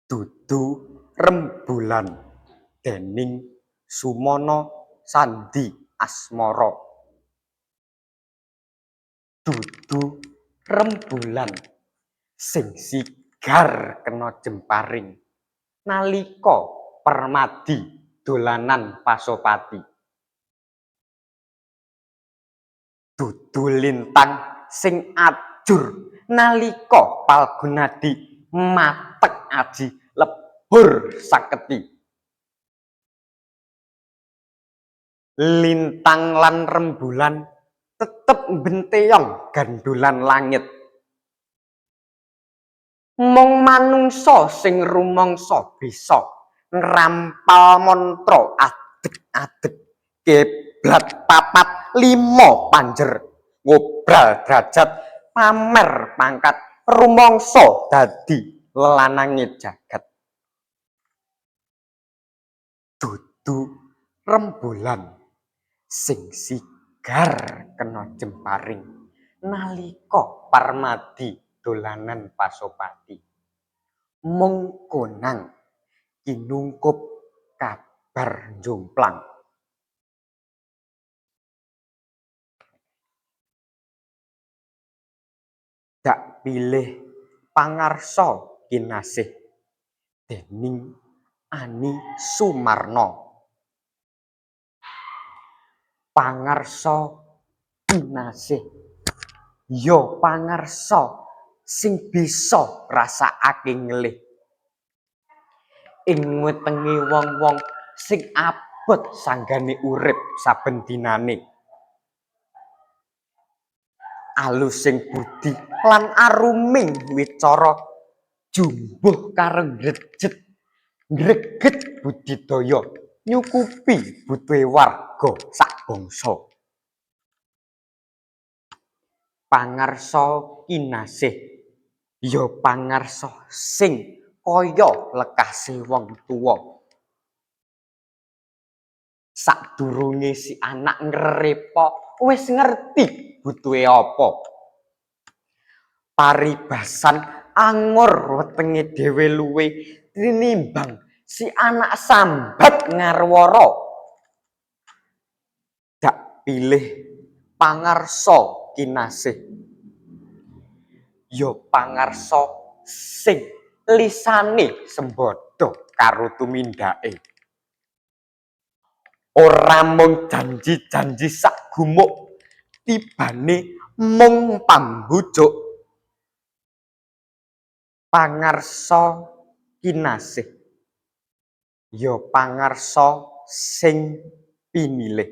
Dudu rembulan dening Sumono Sandi Asmara. Dudu rembulan sing sigar kena jemparing nalika Permadi dolanan Pasopati. Dudu lintang sing ajur nalika Palgunadi matek aji lebur saketi. Lintang lan rembulan tetep mbenteyong gandulan langit. Mung manungsa sing rumangsa bisa ngrampal mantra adeg-adeg kiblat 4 5 panjer ngobral derajat pamer pangkat rumangsa dadi lelanange jagat. Dudu rembulan sing sigar kena jemparing nalika Parmadi dolanan Pasopati. Mung konang kinungkup kabar njomplang. Dak pilih pangarsa kinasih dening Ani Sumarno. Pangarsa kinasih ya pangarsa sing bisa ngrasakake ngelih ing wetenge wong-wong sing abot sanggane urip saben dinane. Alusing budi lan aruming wicara jumbuh karo ngrejet ngreget budidaya nyukupi butuhe warga sak bangsa. Pangarsa kinasih ya pangarsa sing kaya lekase wong tuwa. Sadurunge si anak ngrepa wis ngerti butuhe apa. Paribasan angur wetenge dhewe luwe tinimbang si anak sambat ngarwara. Dak pilih pangarsa kinasih ya pangarsa sing lisane sembodo karo tumindake. Ora mung janji-janji sak gumuk, tibane mung pambujuk. Pangarsa kinasih ya pangarsa sing pinilih.